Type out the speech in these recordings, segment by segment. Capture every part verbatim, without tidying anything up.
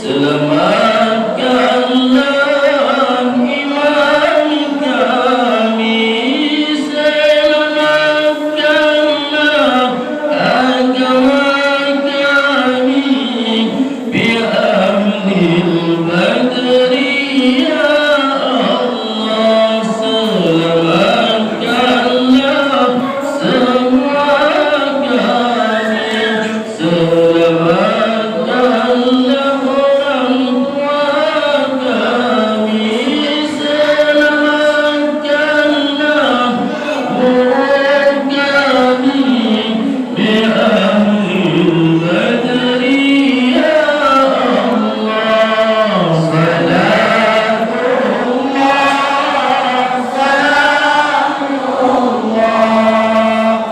Seulamatkanlah iman kami, seulamatkanlah agama kami, bi amnil badri, ya Allah, seulamatkanlah semua kami. Seulamatkanlah orang tua kami, seulamatkanlah guru kami, bi amnil badri, ya Allah. Salatullah, salamullah.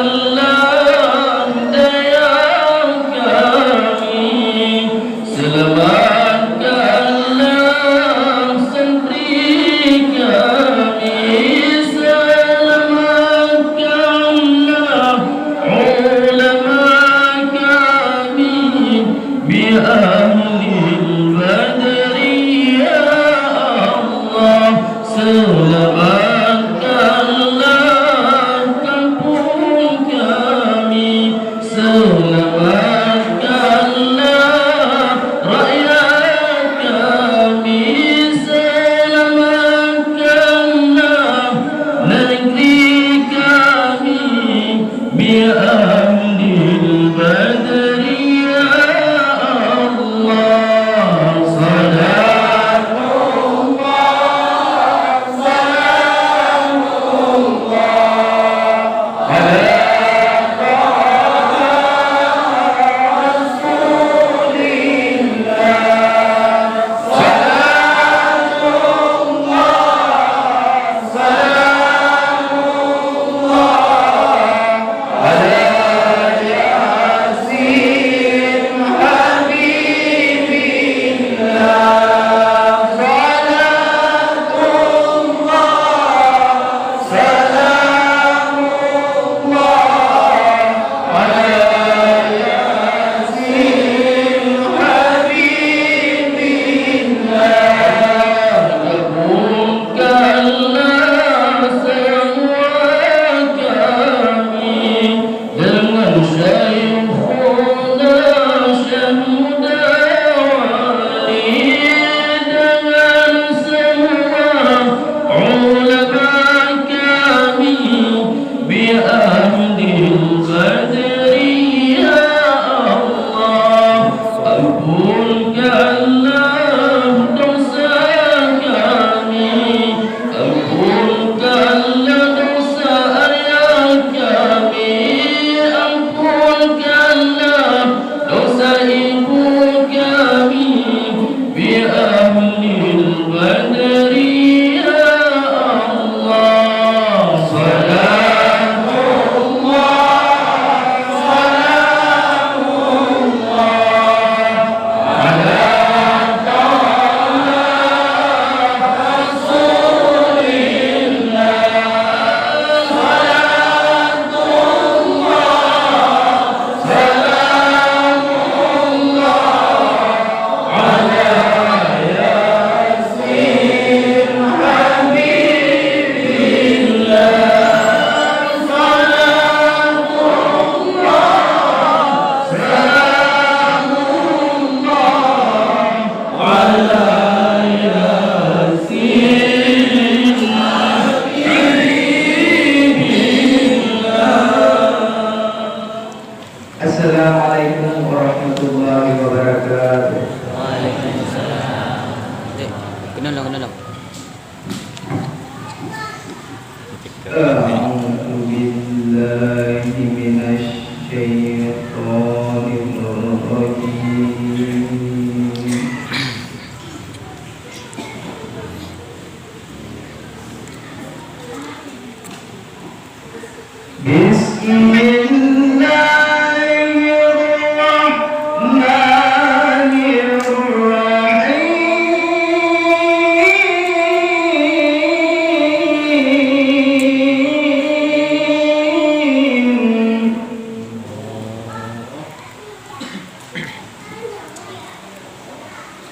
Seulamatkanlah dayah kami, seulamatkanlah santri kami, seulamatkanlah ulama kami, bi amnil badri, ya Allah. Seulamatkanlah kampung kami, seulamatkanlah rakyat kami, seulamatkanlah negeri kami, bi amnil badri, ya Allah. Salatullah, salamullah. Gabungkanlah semua kami dengan Syaikhuna Syekh Muda Wali, dengan semua ulama kami, bi amnil badri, ya Allah. Ampunkanlah dosa kami, ampunkanlah dosa ayah kami, ampunkanlah dosa ibu kami.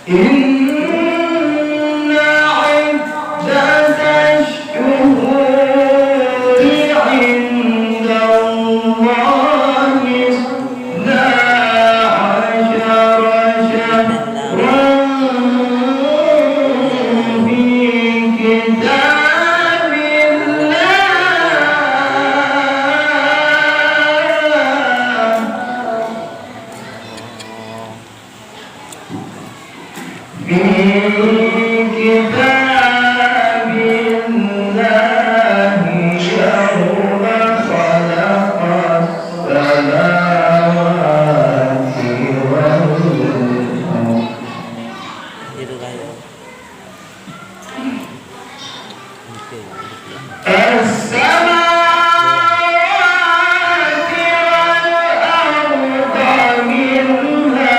إن عدة الشهور عند الله اثنا عشر شهرا في كتاب الله، في كتاب الله يوم خلق السماوات والأرض. السماوات والأرض منها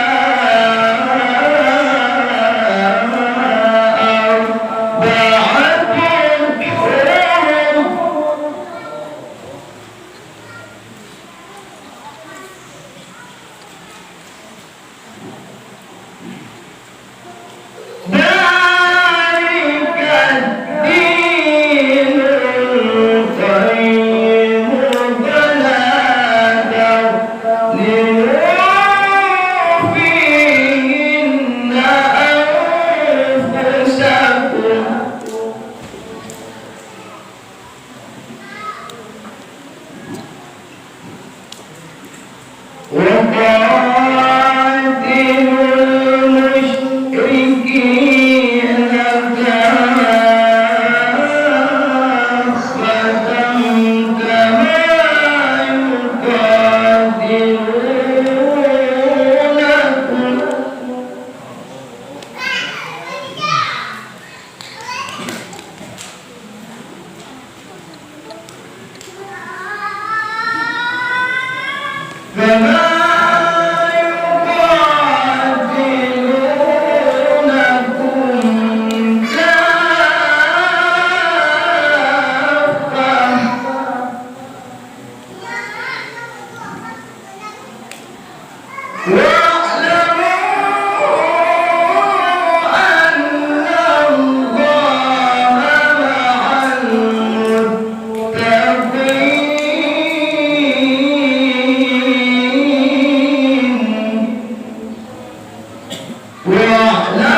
أربعة حرم. ذلك الدين القيم، فلا تظلموا فيهن أنفسكم. وقاتلوا المشركين كافة كما يقاتلونكم كما يقاتلونكم كافة. واعلموا أن الله مع المتقين. واعلموا